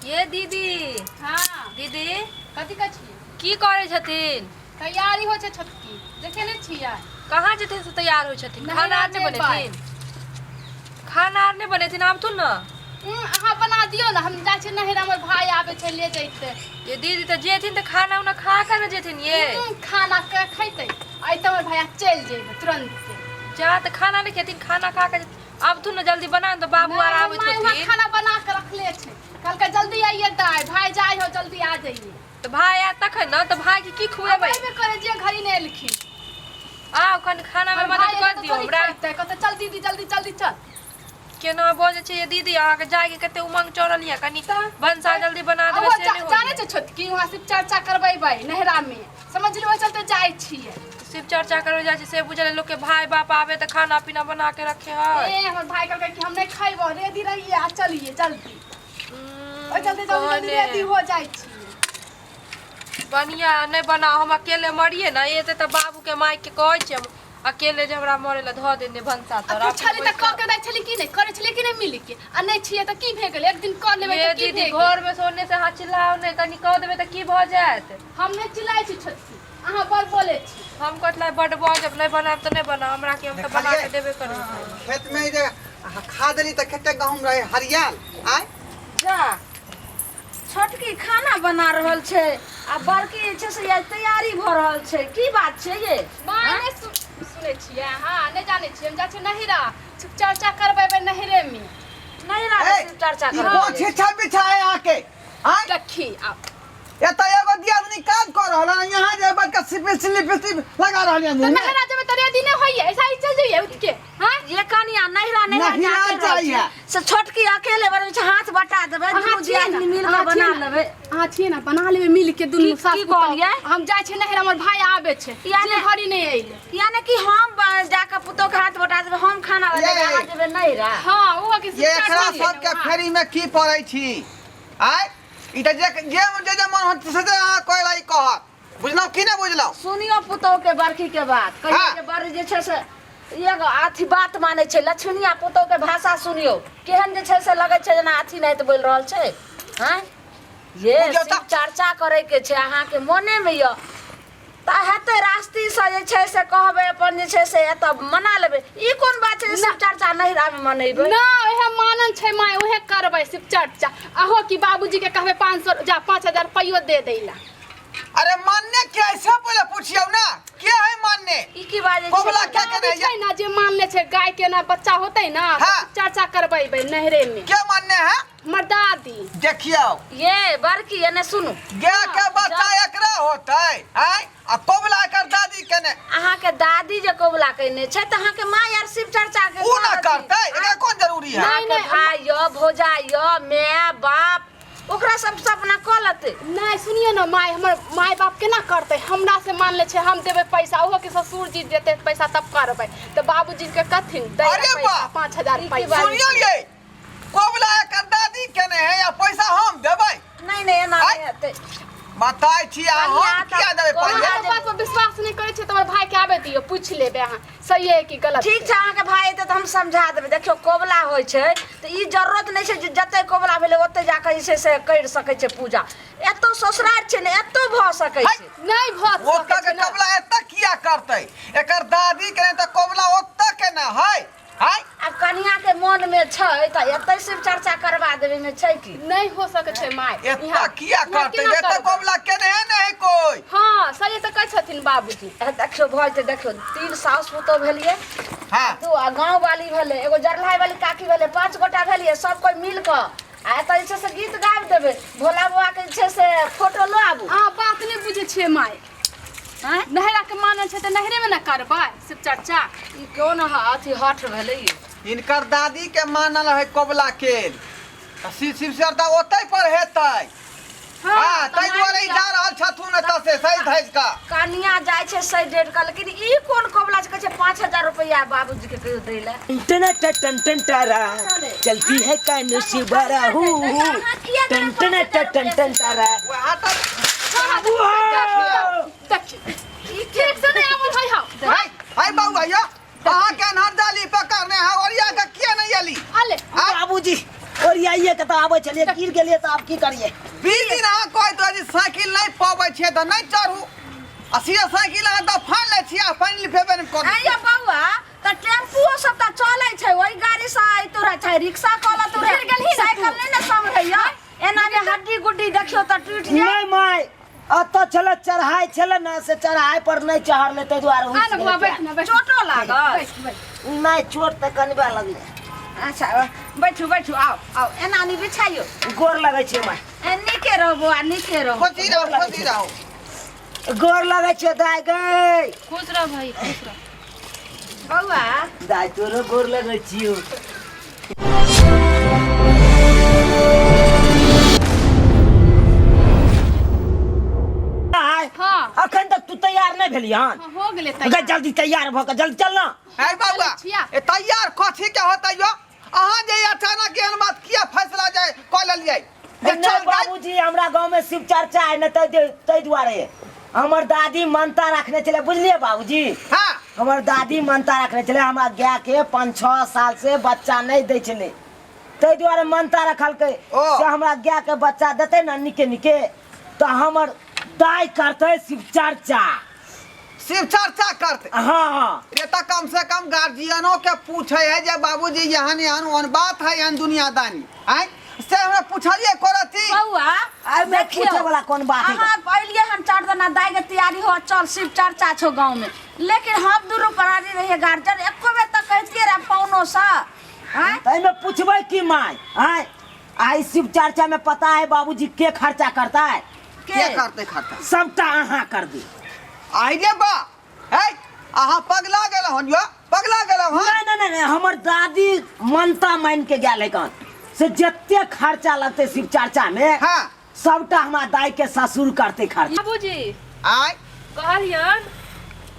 ये दीदी। हाँ। दीदी। कथी कहै छियै? की करै छथिन? तैयारी होइ छै छोटकी, देखे नहि छियै? कहाँ जेथिन से तैयार होइ छथिन? नहेला खाना आर नहि जेबै। बनेथिन? खाना आर नहि बनेथिन? आबथुन ने। अहाँ बना दियौ ने, हम जाइ छियै नहरा, हमर भाय आबै छै ले जैतै। ये दीदी, तऽ जेथिन तऽ खाना उना खा कऽ ने जेथिन ये। खाना खैतै, अइतै हमर भैया, चलि जेबै तुरन्ते। जा तऽ खाना नहि खेथिन? खाना खा कऽ आबथुन ने, जल्दी बना ने तऽ बाबू आर नहि, आबैत माय वहाँ होथिन। खाना बना कऽ रखले छै, कहलकै जल्दी आइए दाइ, भाय जाइ हो, जल्दी आ जाइए। तऽ भाय आयत तखन ने, तऽ भाय के की खुएबै? अबे करे जे घड़ी नहि एलखिन। आउ कनि खाना में हमर मदद भाय कर एतै तऽ दियौ थोड़ी हमरा। खैतै, कहतै चल दीदी, जल्दी जल्दी चल। केना बजै छै ये दीदी, अहाँके जायके कते उमंग चढ़ल यऽ, कनि तऽ भनसा जल्दी बना देबै ओहो से नहि जानै होइए। छै छोटकी, वहाँ शिव चर्चा करबेबै नहरा में, समझलियै? ओहि चलते जाइ छियै। शिव चर्चा करबै जाइ छै से बुझल लोकके भाय बाप आबे तऽ खाना पीना बना के रखे है। ए हमर भाय कहलकै कि हम नहि खैबो, रेडी रहिए आ चलिए जल्दी। ओहि चलते जल्दी जल्दी रेडी हो जाइ छियै। बढ़िया नहि बनाओ, हम अकेले मरिए ने एते तऽ बाबूके मायके कहै छियै, हम अकेले जे हमरा मरे लए धऽ देने भनसा आ तर। तू छली तऽ कऽ के दै छली कि नहि? करै छली कि नहि मिल के? आ नहि छियै तऽ की भए गेलै? एक दिन कऽ लेबै ये तऽ की दीदी, भए गेलै? घर में सोने से अहाँ चिल्लाओ नहि, कनि कह देबै तऽ की भऽ जायत? हम नहि चिल्लाइ छी छोटकी, अहाँ बड़ बोलै छी। हम कथला बड बजब? नहि बनायब तऽ नहि बनाब, हमरा की, हम तऽ बना के देबे करबै। खेत में जे खा देली तऽ कते गहूम रहे हरियाल आय। जा, छोटकी खाना बना रहल छै आ बड़की जे छै से तैयारी भऽ रहल छै, की बात छै ये? माय नहि सुनै छियै अहाँ? नहि जानै छियै? हम जाइ छियै नहिरा, चर्चा करबेबै नहिरे में। नहिरा ए, शिव चर्चा ई करबै? कोन छिछा बिछा है अहाँके आय? देखी आब। एतऽ एगो दियादनी काज कऽ रहल है, यहाँ जे बैठ कऽ सिपी स्लिप स्लिप लगा रहल है तऽ मुँह में। नहिरा जेबै तऽ रेडी नहि होइए, ऐसा ही चलि जइए उठि के? हाँ ये कनिया नहिरा नहिरा नहिरा जाते रहै जाइए। छै से छोटकी अकेले बनबै छै, हाथ बटा देबै, अहाँ दुनू छियै दियादनी ने, मिल कऽ अहाँ बना छियै ने? लेबै। अहाँ छियै ने, बना लेबै मिल के दुनू की- सास की पुतहु। कहलियै? हम जाइ छियै नहिरा, हमर भाय आबै छै। याने- जे घड़ी नहि अयलै। यानी कि हम जाके पुतोह के हाथ बटा देबै, हम खाना बनेबै, ये। अहाँ जेबै नहिरा? हाँ, ओहो के ये एकरा सबके फेरी में की पड़ै छी आय? ई तऽ जे जे जे जे मन होत से से अहाँ कहै ला ई कहत, बुझलहुँ की नहि बुझलहुँ? सुनियो पुतोह के बरखी के बात कहियो। हाँ। जे बड़ जे छै से एगो अथी बात मानै छै लक्ष्मणिया पुतोह के भाषा सुनियो, केहन जे छै से लगै छै जेना अथी नहि तऽ बोलि रहल छै। हैं ये बुझियौ शिव तऽ- चर्चा करे के छै अहाँके मोने मे यऽ तऽ हेतै, रास्तीसँ जे छै से कहबै अपन जे छै से एतऽ मना लेबै। ई कोन बात छै जे शिव चर्चा नहिरा मे मनेबै? ना, ओहे मानन छै माय, ओहे करबै शिव चर्चा। अहो कि बाबूजी के कहबै 500 जा 5000 रुपैयो दे दैला। अरे मानने कैसे, पहिले पूछियौ ना के है मानने। ई की बाजै कबला छै? क्या केने छै ना जे मानने छै, गाय के ना बच्चा होतै ना तऽ हाँ। शिव चर्चा करबैबै नहरे में। के मानने है? हमर दादी। देखियौ ये बड़की, एने सुनू। गाय के बच्चा एकरा होतै आय आ कबला एकर दादी केने। अहाँके दादी जे कबुला केने छै तऽ अहाँके माँ यार शिव चर्चा के उ ना करथिन। करतै, एकरा कोन जरूरी है? अहाँके नहीं, भाय यऽ, भौजाइ यऽ, माय बाप ओकरा सब से अपना कऽ लेतै। नहीं सुनियो ना माय, हमर माय बाप केना करतै? हमरा से मान ले छै, हम देबै पैसा, ओहो के ससुर जी देतै पैसा तब करबै। तऽ बाबूजी के कथिन दै अरे पैसा बा! 5000 ई की पैसा। बात? सुनियो ये, कोबला एकर दादी केने है या पैसा हम देबै? नहीं नहीं, एना आय। नहीं हेतै। बताय छी आ कनिया हम तऽ किया देबै कोबला पाइ? अहाँ बात पर विश्वास नहीं करै छियै तऽ हमर भाय के आबे दियौ, पूछि लेबै अहाँ सही है कि गलत। ठीक छै, अहाँके भाय एतै तऽ हम समझा देबै। देखियौ, कोबला होइ छै तऽ ई जरूरत नहि छै जे जते कोबला भेलै ओते जाकऽ जे छै से करि सकै छै पूजा। एतौ ससुरारि छै ने, एतौ भऽ सकै छै। नहि भऽ ओतऽ सकै के छै ना। कोबला एतऽ किया करतै? एकर दादी केने तऽ कोबला ओतऽ केने है आय। आब कनिया के मन में छै तऽ एतै शिव चर्चा करवा देबै में छै की? नहीं हो सकै छै माय। एतऽ इहाँ- किया इहाँ करतै? केना एतऽ करबै? कोबला केने है नहीं कोई। हाँ सही तऽ कहै छथिन बाबूजी। ए, देखियौ भऽ जेतै। देखियौ, तीन साउस पुतोह भेलियै, हाँ। दू आ गाँव वाली भेलै, एगो जरलाइ वाली काकी भेलै, पाँच गोटा भेलियै, सब कोइ मिल कऽ आ एतऽ जे छै से गीत गाबि देबै, भोला बाबा के जे छै से फोटो लऽ आबू। अहाँ बात नहि बुझै छियै माय। आँय? नहरा के मानल छै तऽ नहरे में ने करबै शिव चर्चा। ई कोन अथी हठ भेलै ये? इनकर दादी के मानल है कोबला केल तऽ शिव शिव चर्चा ओतै पर हेतै। हाँ, तऽ ताहि दुआरे ई मानि जा रहल छथुन एतऽ से सहि धैज कऽ। कनिया जाइ छै सहि डेढ़ कऽ, लेकिन ई कोन कबुला छै? कहै छै 5000 रुपैआ बाबूजी के कहियो दै लए। टन टन टन टन तारा चलती है कानूस बरा हूँ टन टन टन टन टन तारा। वएह तऽ देखियौ, ठीक से नहि आबल है हम। हाय हाय बउआ यो, अहाँ के अनहर जाली पकड़ने है, ओरिया के किया नहीं अली? अले बाबूजी और ये चलिए के तऽ आबै छलियै, गिर गेलियै तऽ आब की करियै? 20 दिन अहाँ कहैत रहै छी साइकिल नहि पबै छियै तऽ नहि चढ़ू, आ सीधा साइकिल अहाँ तऽ फानि लै छियै आ पानि लिफेबे नहि करै। आइयो बौआ, तऽ टेम्पुओ सब तऽ चलै छै, ओहि गाड़ी से आइतो रहे, चाहे रिक्शा कऽ लतौ रहे। गिर गेलही ने तू? साइकिल नहि ने सम्हरैया, एना जे हड्डी गुड्डी देखियौ तऽ टूटि जाय। नहि माय, एतऽ छलै चढ़ाइ छलै ने, से चढ़ाइ पर नहि चढ़लै, ताहि दुआरे आ ने हुसि बौआ, गेलै। बैठ ने, बैठ। चोटो लागल? बैठ बैठ। नहि, चोट तऽ कनिबा लगलै। अच्छा, बैठू बैठू, आउ आउ, एना नहि बिछाइयो। गोर लगै छै माय। ए, नीके रहू बौआ, नीके रहू। खोजी रहू, खोजी रहू। गोर लगै छै दाय गै। खुश रह भाई, खुश रह। बौआ। दाय, तोरो गोर लगै छियौ। आय, हाँ। अखन तक तू तैयार नहि भेली हन? हाँ, हो गेलै गे, तैयार। जल्दी तैयार भऽ कऽ जल्दी चल ना। है बौआ, छिया। ए तैयार कथी के होतै यो? अहाँ जे अचानक एहन बात किया फैसला जे कऽ लेलियै जे नहि चल गए? बाबूजी, हमरा गाँव में शिव चर्चा है ने, ताहि दुआरे हमर दादी मानता रखने छलै, बुझलियै बाबूजी? हाँ। हमर दादी मानता रखने छलै, हमरा गाय के 5-6 साल से बच्चा नहि दै छलै, ताहि दुआरे मानता रखलकै ओ। से हमरा गाय के बच्चा देतै ने निके निके, तऽ हमर दाय करतै शिव चर्चा। शिव चर्चा करते? हाँ हाँ। ये तो कम से कम गार्जियनों के पूछे है जे बाबूजी एहन एहन ओहन बात है, एहन दुनियादानी आय, से हमरा पूछलिए करती। बौआ, एहिमे देखियौ, पूछे वाला कोन बात है? अहाँ पहलिए हम 4 दिना दाइ के तैयारी हो, चल शिव चर्चा छौ गाँव में, लेकिन हम दुनू प्राणी रहिए गार्जियन, एको बेर तऽ कहितियै रहे फोनो से आँय? तऽ एहिमे पूछबै की माय? आय, आइ शिव चर्चा में पता है बाबूजी के खर्चा करता है? के करते खर्चा? सबटा अहाँ कर दी। आई रे बा, है अहाँ पगला गेल हन यो, पगला गेल हन। नहीं नहीं नहीं, हमर दादी मनता मान के गेल है कन से जते खर्चा लगते शिव चर्चा में, हाँ। सबटा हमरा दाई के ससुर करते खर्चा। बाबूजी। आय। कहलियन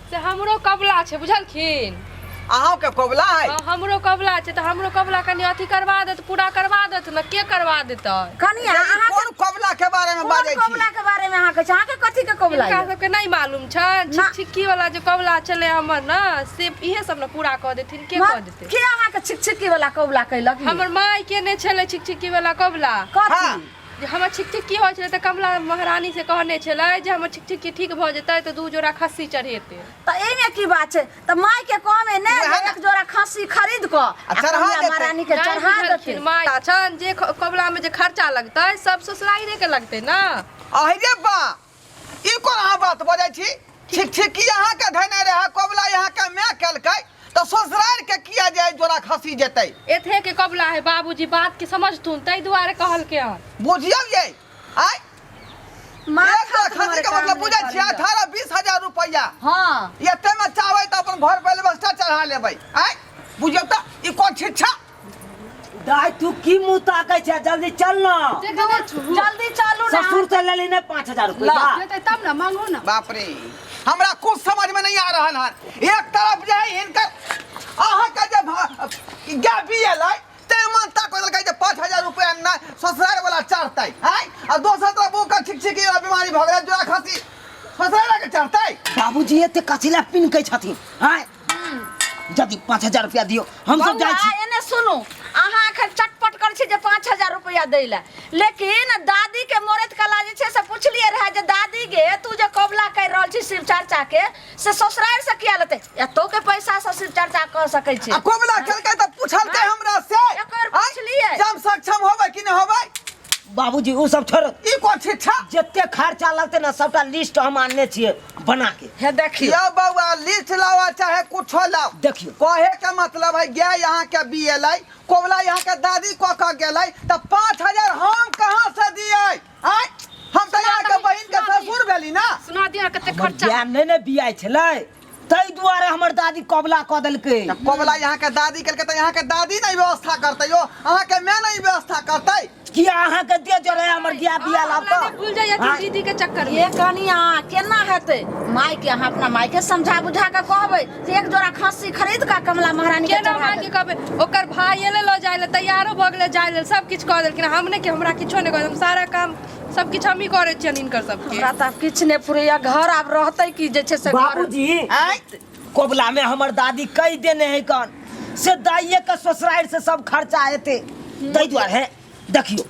से हमरो कबला छै, बुझलखिन? अहूँ के कबला है? हाँ, हमरो कबला छै, तऽ हमरो कबला कनि अथी करवा देत, पूरा करवा देत ने, के करवा देतै? कनिया, अहाँ कोन कबला के बारे में कोन बाजै छी? कबला के बारे में अहाँ कहै छी? अहाँके कथी के कबला हिनका यऽ? सबके नहि मालूम छनि? ना। छिकछिक्की वाला जे कबला छलै हमर ने, से इहे सब ने पूरा कऽ देथिन, के कऽ देतै? के अहाँके छिकछिक्की वाला कबला कैलक? हमर माय केने छलै छिकछिक्की वाला कबला। कथी? हाँ। जे हमर छिकछिक्की होइ छलै तऽ कमला महारानी से कहने छलै जे हमर छिकछिक्की ठीक भऽ जेतै तऽ 2 जोड़ा खस्सी चढ़ेतै। तऽ एहिमे की बात छै? तऽ माय के कहबै ने वएह जे ने। 1 जोड़ा खस्सी खरीद कऽ आ आ चढ़ा कमला देतै। महारानी के नहि चढ़ा बुझलखिन देतै। माय छनि जे कबला में जे खर्चा लगतै सब ससुराइरे के लगतै ने। अहि रे बा, ई कोन अहाँ बात बजै छी? छिकछिक्की अहाँके धैने रहै, कबला अहाँके माय केलकै, तऽ ससुरारि के किया जे जोड़ा खसी जेतै? एथे के कबला है बाबूजी, बात के समझथुन ताहि दुआरे कहलकै हन। बुझियौ ये, आय माथा एक जोड़ा तुम्हारे खसी के काम मतलब नहि बुझै छियै? करैया। 18-20 हजार रुपैआ। हाँ। एते में चाहबै तऽ अपन घर पर व्यवस्था चढ़ा लेबै। आय बुझियौ तऽ ई कोन छिच्छा? दाय, तू की मुंह ताकै छै? जल्दी चल ना। जल्दी चलू ना। ससुर से लेली ने 5000 रुपया। देतै तब ने, मांगू ना। बाप रे, हमरा कुछ समझ में नहीं आ रहल हन। एक तरफ जे है हिनकर अहाँ के जे गाय बिएलै ते मानता कऽ देलकै जे 5000 रुपया ना ससुराल वाला चढ़तै, आय, आ दोसर तरफ ओकर छिकछिकी वाला बीमारी भऽ गेलै, जोड़ा खसी ससुराल के चढ़तै। बाबूजी एते कथी लए पिनकै छथिन? आय, जल्दी 5000 रुपया दियौ, हम सब जाइ बौआ, छी। एने सुनू, अहाँ एखन चटपट करै छी जे 5000 रुपया दै लए, लेकिन दादी के मरैत कला जे छै से पुछलियै रहए जे दादी गे, तू जे कबला करि रहल छी शिव चर्चा के, से ससुरारि से किया लेतै? एतौ के पैसा से शिव चर्चा कऽ सकै छी। आ कोबला केलकै तऽ पुछलकै हमरा से? एक बेर आँय? पुछलियै। जे हम सक्षम होबै कि नहि होबै? बाबूजी, ओ सब छोड़ो, ई कोन शिक्षा? जते खर्चा लगतै ने सबटा लिस्ट हम आनने छियै बना के। हे देखियौ। यौ बौआ, लिस्ट लाओ चाहे कुछो लाओ, देखियौ। कहे के मतलब है गाय यहाँ के बिएलै, कोबला यहाँ के दादी कऽ के गेलै, तऽ 5000 हम कहाँ से दियै? आँय, हम तऽ यहाँ के बहिन के ससुर भेली ना। सुना दियौ कते हमर खर्चा। गाय नहि ने बियाइ छलै, ताहि दुआरे हमर दादी कबला कऽ देलकै। तऽ कोबला यहाँ के दादी केलकै तऽ यहाँ के दादी नहि व्यवस्था करतै यो, अहाँ के माय नहि व्यवस्था करतै? किया अहाँके दे जरे हमर गाय बिया लाब हमरा तऽ नहि भूल जाइए हाँ। दीदी के चक्कर में। ये कनिया, केना हेतै? माय के अहाँ अपना माय के समझा बुझा के कहबै जे 1 जोड़ा खस्सी खरीद कऽ कमला महारानी के केना चढ़ा माय के देबै। कहबै? ओकर भाई एलै लऽ जाय लए, तैयारो भऽ गेलै जाय लेल, सब किछु कऽ देलखिन, हम नहि कि हमरा किछो नहि कहै, हम सारा काम सब किछु हमही करै छियनि हिनकर सबके। हमरा तऽ आब किछु नहि फुरैया, घर आब रहतै की जे छै से घर। बाबूजी, आँय? कोबला में हमर दादी कहि देने है कन से दाइये के ससुरारि से सब खर्चा हेतै, ताहि दुआरे देखियो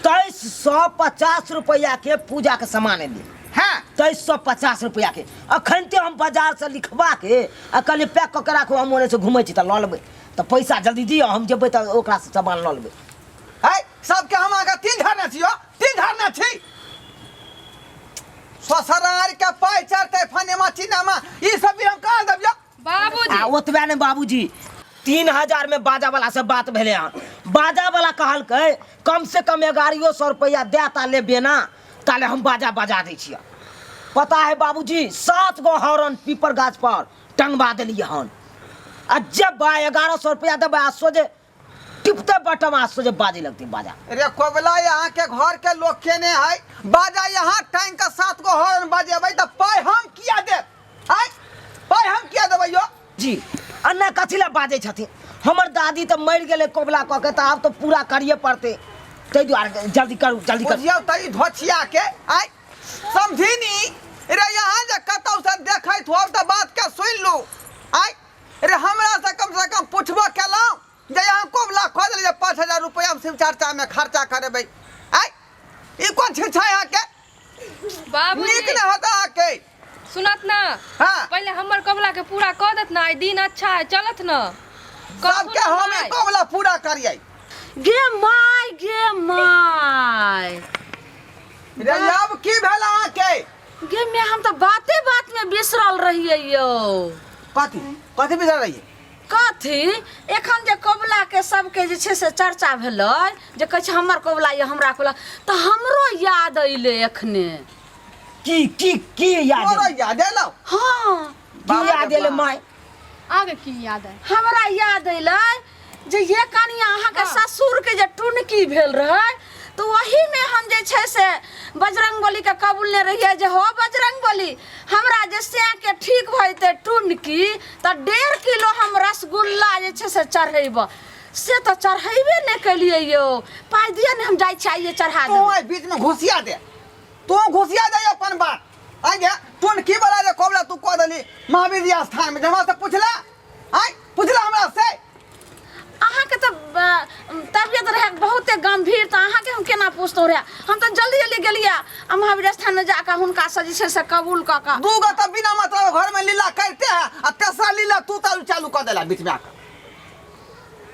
2350 रुपया के पूजा के सामान एलै। हाँ। 2350 रुपया के अखन ते हम बाजार से लिखवा के आ कहलियै पैक कऽ के राखू, हम ओने से घुमै छी तऽ लऽ लेबै, तऽ पैसा जल्दी दिअ, हम जेबै तऽ ओकरासँ सामान लऽ लेबै। है सबके हम अहाँके तीन धरने छी, यौ तीन धरने छी। ससुरार के पाइ चढ़तै फनेमा चिनामा ई सब भी हम कहाँ देबियौ? बाबूजी। आ ओतबे नहि बाबूजी, 3000 में बाजा वाला से बात भेलै हन। बाजा वाला कहलकै कम से कम 1100 रुपया दे ताले बेना ताले हम बाजा बजा दै छियै। पता है बाबूजी, 7 गो हॉर्न पीपर गाछ पर टंगवा देलियै हन। आ जब 1100 रुपया देबै आ सोझे टिपते बटम आ सोझे बाजे लगतै बाजा। रे कोबला यहाँ के घर के लोग केने है बाजा यहाँ टांग के 7 गो हॉर्न बजेबै तऽ पाइ हम किया देब? आय पाइ हम किया देबै यो? जी अन्ना कथी लए बाजै छथिन? हमर दादी तऽ मरि गेलै कोबला कऽ के, तऽ आब तऽ पूरा करिए पड़तै, ताहि दुआरे जल्दी करू जल्दी करू। बुझियौ तऽ ई धोछिया के आय समझिनी रे, यहाँ जे कतौ से देखैत होब तऽ बात के सुनि लू। आय रे हमरा से कम से कम पुछबो केलहुँ जे यहाँ कोबला खो देलियै 5000 रुपया हम शिव चर्चा में खर्चा करेबै। आय ई कोन छिछा अहाँके? बाबूजी। नीक नहि होता अहाँके। सुनत ना? हाँ। पहले हमर कबला के पूरा कऽ देत ना, आइ दिन अच्छा है, चलत ना। सबके हम ई कबला पूरा करियै। गे my, गे my. रे अब की भेल अहाँके? गे मैं हम तऽ बाते बात में बिसरल रहियै यौ। कथी कथी बिसरल रहियै? कथी एखन जे कबुला के सबके जे छै से चर्चा भेलै, जे कहै छै हमर कबुला यऽ हमरा कबुला, तऽ हमरो याद अयलै एखने। की की की याद तोरो एलै? याद एलौ? हाँ। की याद एलै माय? आगे की याद आयल? हमरा याद एलै जे ये कनिया अहाँके ससुर के जे टुनकी भेल रहै, तऽ ओहीमे हम जे छै से बजरंगबली के कबूलने रहियै जे हो बजरंगबली, हमरा जे सैके ठीक भऽ जेतै टुनकी तऽ 1.5 किलो हम रसगुल्ला जे छै से चढ़ेबै। से तऽ चढ़ेबे नहि केलियै यौ। पाइ दिअ ने, हम जाइ छी आइए चढ़ा तू देबै। एहि बीच में घुसिया दे, तू घुसिया दे अपन बात। आइ गे टुनकी वाला जे कबला तू कऽ देली महावीर जी स्थान में, जे हमरा से पुछला? आइ पुछला हमरा से? अहाँके तऽ तबियत रहै बहुते गंभीर, तऽ अहाँके हम केना पूछतहुँ रहै? हम तऽ जल्दी जल्दी गेलियै आ महावीर स्थानमे जाकऽ हुनकासँ जे छै से कबूल कऽ कऽ। दू गो तऽ बिना मतलब घर में लीला करते है आ तेसरा लीला तू चालू चालू कऽ देला बीच में आके।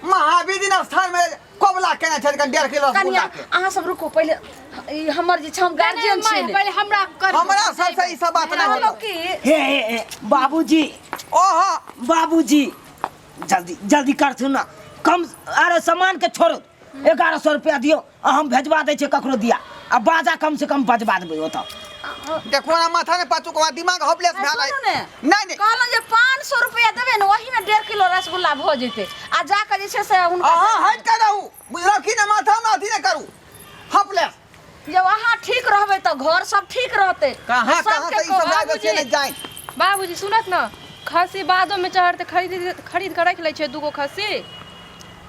महावीर जी स्थान में कबला केने छै 1.5 किलो रसगुल्ला कनिया के। अहाँ सब रुकू पहिले, ई हमर जे छै हम गार्जियन छी ने। पहिले हमरा कर, हमरा सबसे ई सब बात नहि कहलहुँ होत। की हे हे हे बाबूजी। ओहो। बाबूजी जल्दी जल्दी करथुन ना, कम अरे सामान के छोड़ो, 1100 रुपया दियो आ हम भेजवा दै छियै ककरो दिया, आ बाजा कम से कम बजवा देबै ओतऽ। देखो ना माथा ने पाचू को दिमाग होपलेस भेल है। सुनू ने। नहीं नहीं। कहलहुँ जे 500 रुपया देबै ने, ओहीमे 1.5 किलो रसगुल्ला भऽ जेतै। आ जाकऽ जे छै से हुनका अहाँ हटि कऽ रहू, बुझलहुँ कि ने? माथा में अथी नहि करू, होपलेस। जब अहाँ ठीक रहबै तऽ घर सब ठीक रहतै। कहाँ कहाँ सबके से ई सब कहब आबै छै नहि जानि। बाबूजी सुनत ना, खस्सी बादो में चढ़तै, खरीद खरीद कऽ राखि लै छियै 2 गो खस्सी।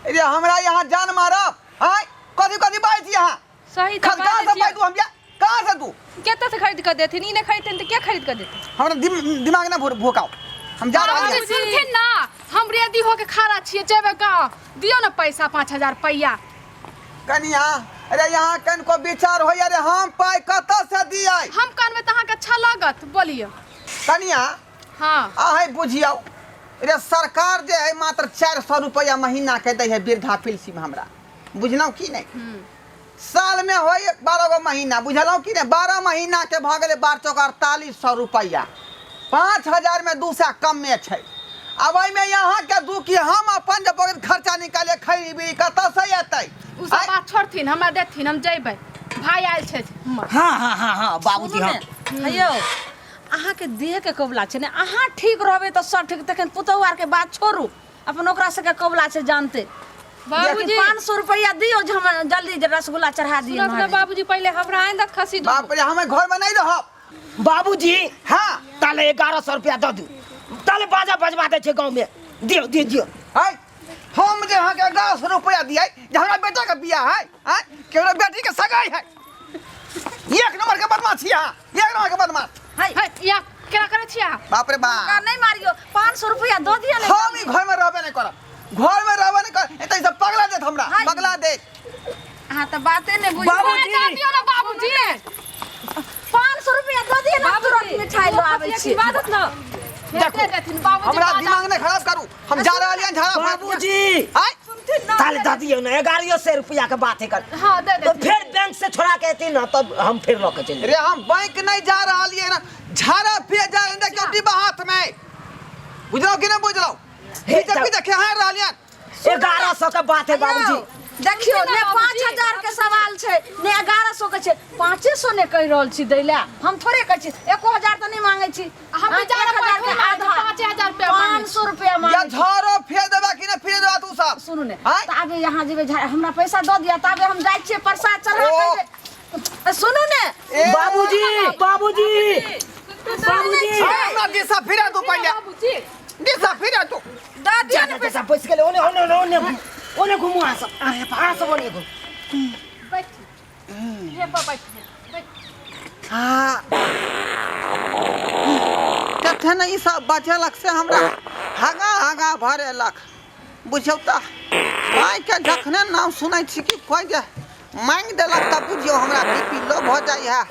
रे हमरा यहाँ जान मारब आय, कथी कथी बाजै छी अहाँ? सही तऽ कहाँ बाजै से छियै। पाइ दू हम या? कहाँ से दू? कतऽ से खरीद कऽ देथिन? ई नहि खरीदथिन तऽ के खरीद कऽ देथिन? हमरा दिमाग नहि भोकाउ, हम जा रहल बाबूजी छी। सुनथिन ना, हम रेडी होके खड़ा छियै, जेबै गाँव, दियौ ने पैसा 5000 रुपैआ। कनिया अरे यहाँ कनिको विचार होइया रे, हम पाइ कतऽ से दियै? हम कहबै तऽ अहाँके अच्छा लागत? बोलियौ कनिया। हाँ। अहें बुझियौ रे, सरकार जे है मात्र 400 रुपया महीना के दै है वृद्धा पेंशन हमरा, बुझलहुँ की नहि? साल में होय 12 गो महीना, बुझलहुँ की नहि? 12 महीना के भऽ गेलै 12 चौक 4800 रुपया, 5000 में 200 कमे छै। अब एहिमे अहाँके दू कि हम अपन जे बगैर खर्चा निकाले खैरी बीड़ी कतऽ से एतै? उ सब बात छोड़थिन, हमरा देथिन, हम जेबै, भाई आयल छै हमर। हाँ हाँ हाँ हाँ बाबूजी। सुनू हाँ ने, यौ अहाँके देहके कबुला छै ने, अहाँ ठीक रहबै तऽ सब ठीक। तखन पुतहु आरके बात छोड़ू, अपन ओकरा सबके कबुला छै जानते। बाबूजी। 500 रुपया दियौ जे हम जल्दी जे रसगुल्ला चढ़ा दियै। सुनत ना महाराज। बाबूजी, पहिले हमरा आनि दत खस्सी दूगो। बाप रे, हम घर में नहीं रहब। बाबूजी। हाँ। ताले 1100 रुपया दऽ दू, ताले बाजा बजवा दै छै गाँव में, दियौ दियौ दियौ। है हम जे अहाँके 1100 रुपया दियै जे हमरा बेटा के बियाह है, आँय कि हमरा बेटी के सगाई है। एक नंबर के बदमाश छी अहाँ, एक नंबर के बदमाश। है है या केना करै छियै अहाँ? बाप रे बाप। हुनका नहि मारियौ, 500 रुपया दऽ दिअ ने। हम ई घर में रहबे नहीं करब, घर में रहबे नहीं करब, एतऽ ई सब पगला देत हमरा, है। पगला देत। अहाँ तऽ बाते नहि बुझ बाबूजी। दऽ दियौ ने बाबूजी 500 रुपया दऽ दिअ ने तुरंत मिठाई लऽ आबै छी बात ना दे देथिन बाबूजी हमरा बाजा- दिमाग नहि खराब करू हम जा रहलियै हन झाड़ा बाबूजी आय ताले दऽ दियौ ने 1100 रुपया के बात है कर हाँ दे तो देथिन फिर बैंक से छोड़ा के एती ना तब हम फिर लऽ के चलि रे हम बैंक नहीं जा रहलियै ना झाड़ा फिर जा रहलियै देखियौ डिब्बा हाथ में बुझलौ कि नहि बुझलौ हे, पीछे तब- पीछे खेहार रहलियै 1100 के बात है बाबूजी देखियौ सुनू ने ने बाबूजी। 5000 के सवाल छै ने 1100 के छै 500 ने कहि रहल छी दै लए हम थोड़े कहै छी 1000 तऽ नहि मांगै छी हम हाँ, बेचारा 1000 के आधा 5000 रुपया मांगै 500 रुपया या मांगै छी। झाड़ो फेर देबा कि नहि फिर देबा तू सब सुनू ने आँय? ताबे यहाँ जेबै हमरा पैसा दऽ दिअ ताबे हम जाइ छियै प्रसाद चढ़ा ओ। के सुनू ने ए, बाबूजी बाबूजी बाबूजी हमरा दिशा फिरा तू पहिले बाबूजी दिशा फिरा तू दऽ दिअ जा ने जा जा बैस गेलै ओने ओने ओने ओने ओने घुमू अहाँ सब अहाँ सब ओने घुमू बैठ हे पर बैठ बैठ हाँ तखन ई सब बचेलक से हमरा हगा हगा भरेलक बुझियौ तऽ मायके जखने नाम सुनै छी कि कोइ जे मांगि देलक तऽ बुझियौ हमरा बी पी लो भऽ जाइ है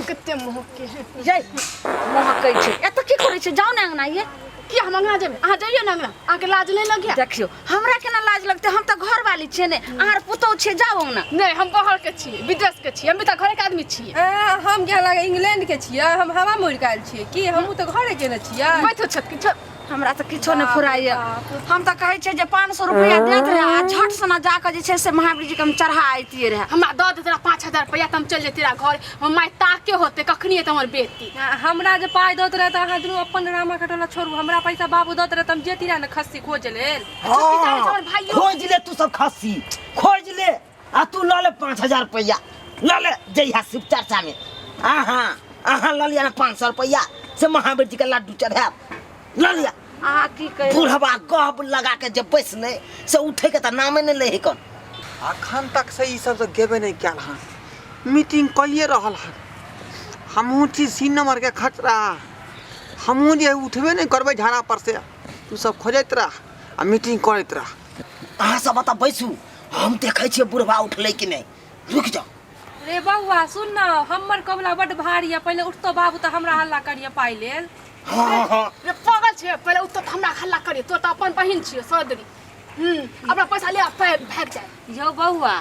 कते महक है जय महकै छै एतऽ की करै छै जाउ ने अंगना ये की हम अंगना जेबै अहाँ जइयौ ने अंगना अहाँके लाज नहि लगे देखियौ हमरा केना लाज लगतै हम तऽ घरवाली छियै ने अहाँ पुतहु छियै जाउ अंगना नहि हम बाहर के छियै विदेश के छियै हम भी तऽ घरे के आदमी छियै ए, हम क्या लागे इंग्लैंड के छियै हम हवा मोड़ के आयल छियै की हमहूँ तऽ घरे के ने छियै बैठो छत किछो हमरा तऽ किछो नहि फुराइए हम तऽ कहै छियै जे 500 रुपया देत रहए आ झट सना जाकऽ जे छै से महावीर जीके हम चढ़ा अइतियै रहए हमरा दऽ देते रह 5000 रुपया तऽ हम चलि जैती रह घर हमर माय ताके होते कखनी एतै हमर बेटी आ, हमरा जे पाइ दत रहे तऽ अहाँ दुनू अपन रामा कटोला छोड़ू हमरा पैसा बाबू दत रहे तऽ हम जेती रहे ने खस्सी खोज लेल हाँ, हमर भाइयो। खोज ले तू सब खस्सी खोज ले आ तू लऽ ले 5000 रुपया लऽ ले जइहा शिव चर्चा में अहाँ अहाँ लऽ लिअ ने 500 रुपया से महावीर जी के लड्डू चढ़ायब लऽ लिअ अहाँ की कहि बुढ़वा गप लगा के जे बैसलै से उठे के तऽ नामे नहि लै कन अखन तक से ई सब तऽ गेबे नहि कयल हन मीटिंग कइए रहल हन हमहूँ छी तीन नंबर के खतरा हमहूँ जे उठबे नहि करबै झाड़ा पर से तू सब खोजैत रह आ मीटिंग करैत रह अहाँ सब एतऽ बैसू हम देखै छियै बुढ़वा उठलै कि नहि रुकि जाउ रे बौआ सुन न हमर कबला बड्ड भारी यऽ पहिले उठतो बाबू तऽ हमरा हल्ला करिए पाइ लेल हाँ हाँ रे पागल छै पहिले उठतो तऽ हमरा हल्ला करिए तो तऽ अपन बहिन छियो सदरी अपना पैसा ले आ भागि जाए यौ बौआ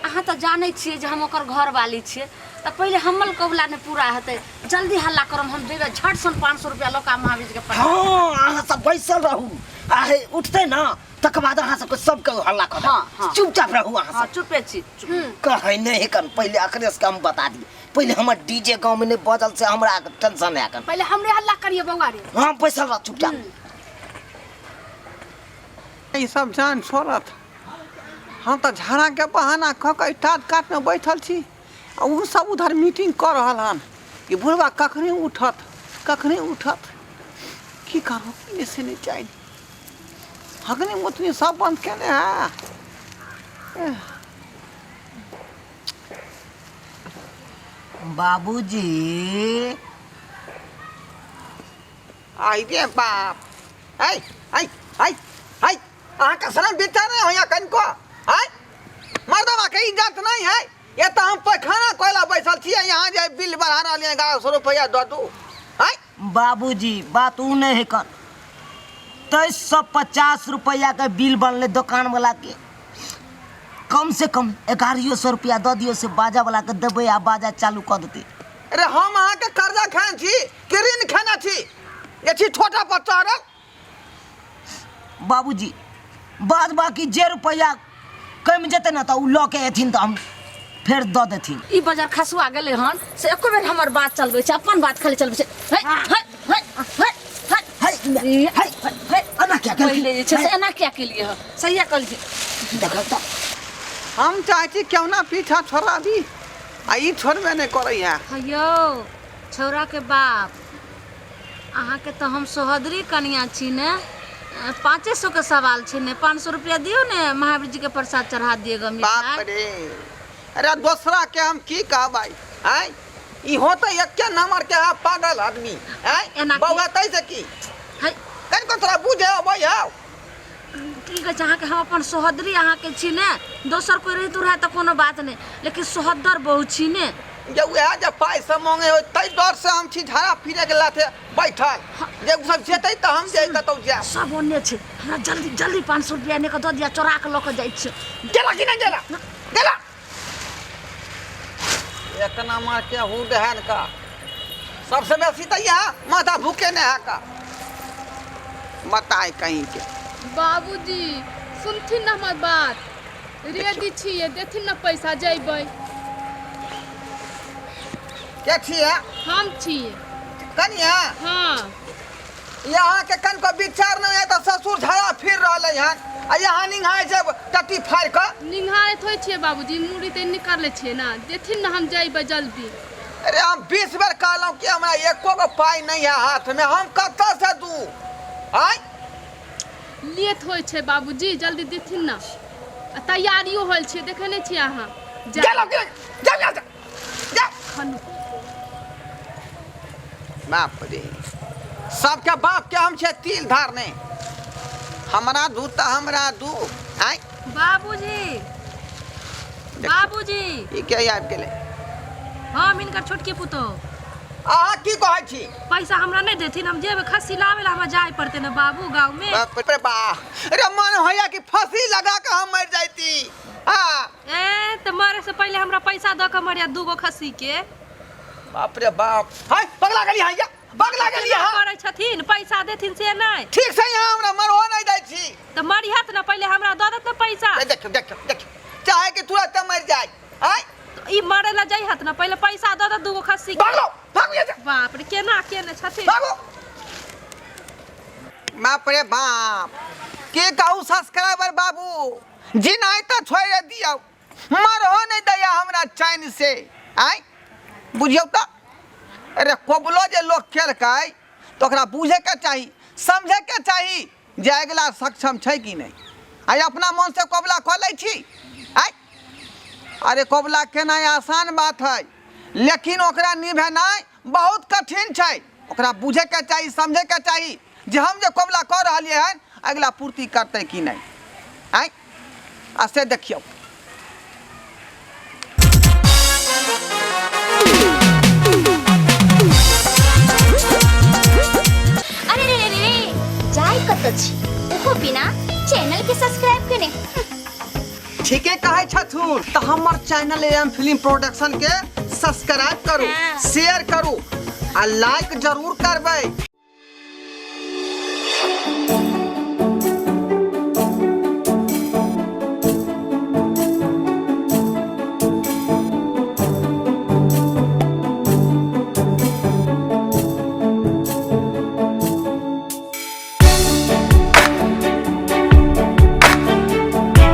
अहाँ तऽ जानै छियै जे हम ओकर घरवाली छियै तऽ पहिले हमर कबुला नहि पूरा हेतै जल्दी हल्ला करम हम जेबै झट सन 500 रुपया लऽ कऽ महावीर के पठा हाँ अहाँ सब बैसल रहू आ हे उठतै ने तकर बाद अहाँ सबके सबके हल्ला कर हाँ, हाँ। चुपचाप रहू अहाँ हाँ सब चुपे छी चुप। कहै नहि कन पहिले अखने से हम बता दिए पहिले हमर डीजे गाँव में नहीं बजल से हमरा टेंशन है कन पहिले हमरे हल्ला करिए बौआ रे हाँ बैसल रह चुपचाप ई सब जान छोड़त हम तऽ झाड़ाके बहाना कऽ कऽ टाट काटमे बैठल छी आ ओ सब उधर मीटिंग कऽ रहल हन कि बुढ़बा कखनी उठत कखनी उठत की करू की से नहि चाही हगनी मुतनी सब बंद केने है बाबूजी आई रे बाप ऐ ऐ ऐ ऐ अहाँके शरम विचार नहि होइए कनिको आँय मर्दबा के इज्जत नहीं है ये तो हम पैखाना कोयला बैसल छियै यहाँ जे बिल बढ़ा रहलियै 1100 रुपया दऽ दू आँय बाबूजी बात उ नहीं है कन 2350 रुपया के बिल बनले दुकान वाला के कम से कम 1100 रुपया दऽ दियौ से बाजा वाला के देबै आ बाजा चालू कऽ देतै अरे हम अहाँके कर्जा खान छी कि ऋण खेने छी जे छी छोटा पर चढ़ल बाबूजी बाद बाकी जे रुपया कमि जेतै ने तऽ ओ लऽ के एथिन तऽ हम फेर दऽ देथिन ई बाजार खसुआ गेलै हन से एको बेर हमर बात चलबै छै अपन बात खाली चलबै छै है है है है है है है है एना किया केलखिन? पहिले जे छै से एना किया केलियै हँ सहिए कहलियै देखल तऽ हम चाहै छी केहुना पीछा छोड़ाबी आ ई छोड़बे नहि करै है यौ छौड़ाके बाप अहाँके तऽ हम सोहदरी कनिया छी ने 500 के सवाल छै ने 500 रुपया दियौ ने महावीर जी के प्रसाद चढ़ा दिएगा बाप मिठाई रे अरे दोसरा के हम की कहबै आँय इहो तऽ एके नंबर के है पागल आदमी आँय एना की- बौआ तै से की है कनिको तोरा बुझे अबै हौ की कहै छै अहाँके हम अपन सोहदरी अहाँके छी ने दोसर कोइ रहितो रहए तऽ कोनो बात नहि लेकिन सोहदर बहु छी ने जे उएह जे पाइ सब मांगे हो ताहि डर से हम छी झाड़ा फिरे के लाथे बैठल जे ओ सब जेतै तऽ हम जे कतौ जायब सब ओन्ने छै हमरा जल्दी जल्दी 500 रुपया एने कऽ दऽ दिअ चोरा कऽ लऽ कऽ जाइ छियै गेला कि नहि गेला गेला एक नंबर के हुड है का सबसे बेसी तऽ यहाँ माथा भूखे नहीं है का बताए कहीं के बाबूजी सुनथिन न हमर बात रेडी छियै देथिन न पैसा जैबै के छियै हम छियै कनिया हाँ यहाँ के कनको विचार नहीं है तो ससुर झाड़ा फिर रहले हन आ यहाँ निंघाय छै टट्टी फाड़ कऽ निंघारैत होइ छियै बाबूजी मुड़ी तऽ निकालै छियै ने देथिन ने हम जैबै जल्दी अरे हम 20 बेर कहलहुँ कि हमरा एको गो पाइ नहीं है हाथ में हम कतऽ से दू आय लेट होइ छै बाबूजी जल्दी देथिन ने आ तैयारियो होल छियै देखै नहि छियै अहाँ जा गेलहुँ गेलहुँ जाउ जाउ जाउ जाउ खनु बाप रे सबके बाप के हम छै तिल धारने हमरा दू तऽ हमरा दू आय बाबूजी बाबूजी ई के आबि गेलै हम हिनकर छोटकी पुतोह अहाँ की कहै छी पैसा हमरा नहि देथिन हम जेबै खस्सी लाबै लए हमरा जाय पड़तै ने बाबू गाँव में बाप रे बा अरे मन होइया कि फांसी लगा के हम मर जाती हाँ ए तऽ मरे से पहिले हमरा पैसा दऽ कऽ मरिया दूगो खस्सी के बाप रे बाप हाय पगला गेली हां या पगला गेली हां करै छथिन पैसा देथिन से नहि ठीक से यहाँ हमरा मरहो नहीं दै छी तऽ मरिहत ने पहिले हमरा दऽ देत ने पैसा ए, देखियौ देखियौ देखियौ चाहे कि तुरंत मर जाए आय तऽ ई मरे लए जइहत ने पहिले पैसा दऽ देत दूगो खस्सी के। भागलो भागो यहाँ से बाप रे केना केने छथिन भागो बाप रे बाप के कहू सब्सक्राइबर बाबू जी नहीं तो छोड़ दियौ मरहो नहीं दैया हमरा चैन से आय बुझियौ तऽ अरे कबलो जे लोक केलकै तऽ ओकरा बुझैके चाही समझैके चाही जे अगिला सक्षम छै कि नहि आइ अपना मनसँ कबुला कऽ लै छी आय अरे कबुला केनाइ आसान बात है लेकिन ओकरा निभेनाइ बहुत कठिन छै ओकरा बुझैके चाही समझैके चाही जे हम जे कबुला कऽ रहलियै हन अगिला पूर्ति करतै कि नहि आँय आ से देखियौ अरे रे रे रे रे जाय कत छी ओहो बिना चैनल के सब्सक्राइब केने ठीके कहै छथुन तऽ हमर चैनल एम फिल्म प्रोडक्शन के सब्सक्राइब करू हाँ। शेयर करू आ लाइक जरूर करबै।